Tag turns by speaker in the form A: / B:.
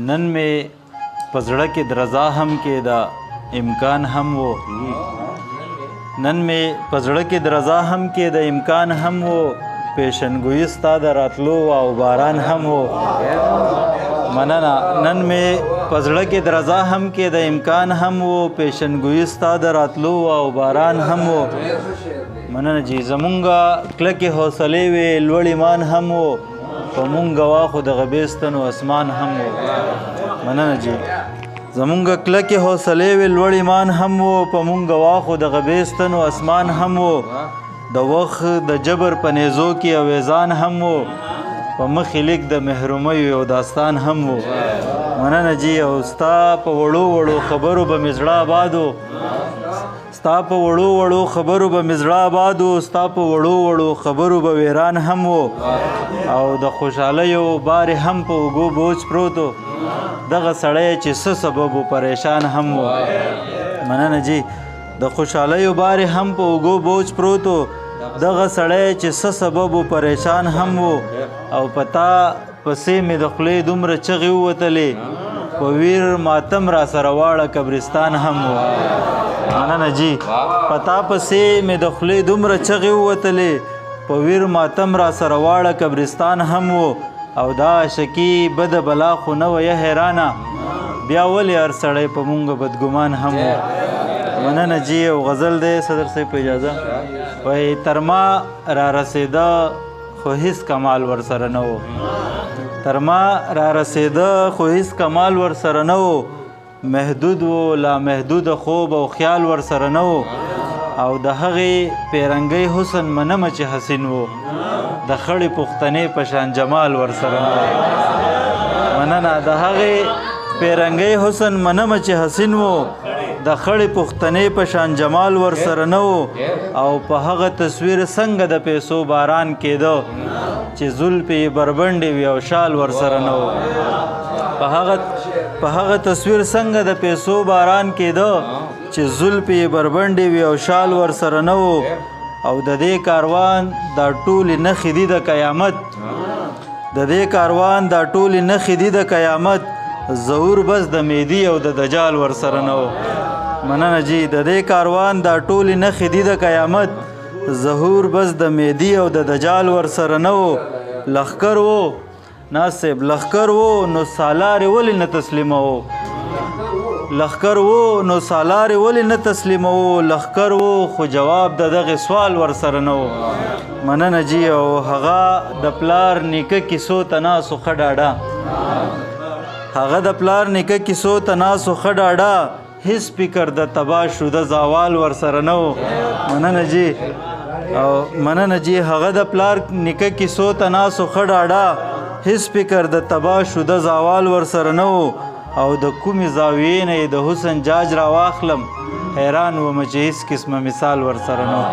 A: نن مې په زړه کې درزا هم کېده، امکان هم و. نن مې په زړه کې درزا هم کېده، امکان هم و. پیشنګویي ستا د راتلو او باران هم و. مننه. نن مې په زړه کې درزا هم کېده، امکان هم و. پیشنګویي ستا د راتلو او باران هم و. مننه جی. زمونږه کلکې حوصلې وې، لوړ ایمان هم و. په مونږ ګواه خو د غبیستنو اسمان هم و. مننه جی. زمونږ کلکې حوصلې وې، لوړ ایمان هم و. په مونږ ګواه خو د غبیستنو اسمان هم و. د وخت د جبر په نیزو کې اویزان هم و. په مخې لیک د محرومیو یو داستان هم و. مننه جی. او ستا په وړو وړو خبرو به مې زړه آباد و. ستا په وړو وړو خبرو به مې زړه آباد و. ستا په وړو وړو خبرو به ویران هم و. او د خوشحالیو بار هم په اوږو بوج پروت و. دغه سړی چې څه سبب و، پریشان هم و. مننه جی. د خوشحالیو بار هم په اوږو بوج پروت و. دغه سړی چې څه سبب و، پریشان هم و. او پتا پسې مې د خولې دومره چغې ووتلې، په ویر ماتم را سره واړه قبرستان هم و. مننه جی. پتا پسې مې د خولې دومره چغې ووتلې، په ویر ماتم را سره واړه قبرستان هم و. او دا شکی بد بلا خو نه ویه حیرانه، بیا ولې هر سړی په مونږ بدګمان هم و. مننه جی. او غزل دی صدر صاحب په اجازه. وای تر ما را رسېده خو هیڅ کمال ورسره نه و. تر ما را رسېده خو هیڅ کمال ورسره نه و. محدود و، لا محدود خوب او خیال ورسره نه و. او د هغې پیرنګۍ حسن منمه چې حسین و، د خړې پښتنې په شان جمال ورسره نه و. مننه. د هغې پیرنګۍ حسن منمه چې حسین و، د خړې پښتنې په شان جمال ورسره نه و. او په هغه تصویر څنګه د پیسو باران کېده چې زلفې یې بربنډې وي او شال ورسره نه و. په هغه تصویر څنګه د پیسو باران کېده چې زلفې یې بربنډې وي او شال ورسره نه و. او د دې کاروان دا ټولې نښې دي د قیامت، د دې کاروان دا ټولې نښې دي د قیامت، ظهور بس د مهدي او د دجال ورسره نه و. مننه جی. د دې کاروان دا ټولې نښې دي د قیامت، ظهور بس د مهدي او د دجال ورسره نه و. لښکر و ناصب، لښکر و نو سالار ولې نه تسلیمو؟ لښکر و نو سالار ولې نه تسلیمو؟ لښکر و خو جواب د دغه سوال ورسره نه و. مننه جی. او هغه د پلار نیکه کیسو ته ناسو ښه ډاډه، هغه د پلار نیکه کیسو ته ناسو ښه ډاډه، هیڅ فکر د تباه شوده زوال ورسره نه و. مننه جی. او مننه جی. هغه د پلار نیکه کیسو ته ناسو ښه ډاډه، هیڅ فکر د تباه شوده زوال ورسره نه و. او د کومې زاویې نه یې د حسن جاج را واخلم، حیران وم چې هیڅ قسمه مثال ورسره نه و.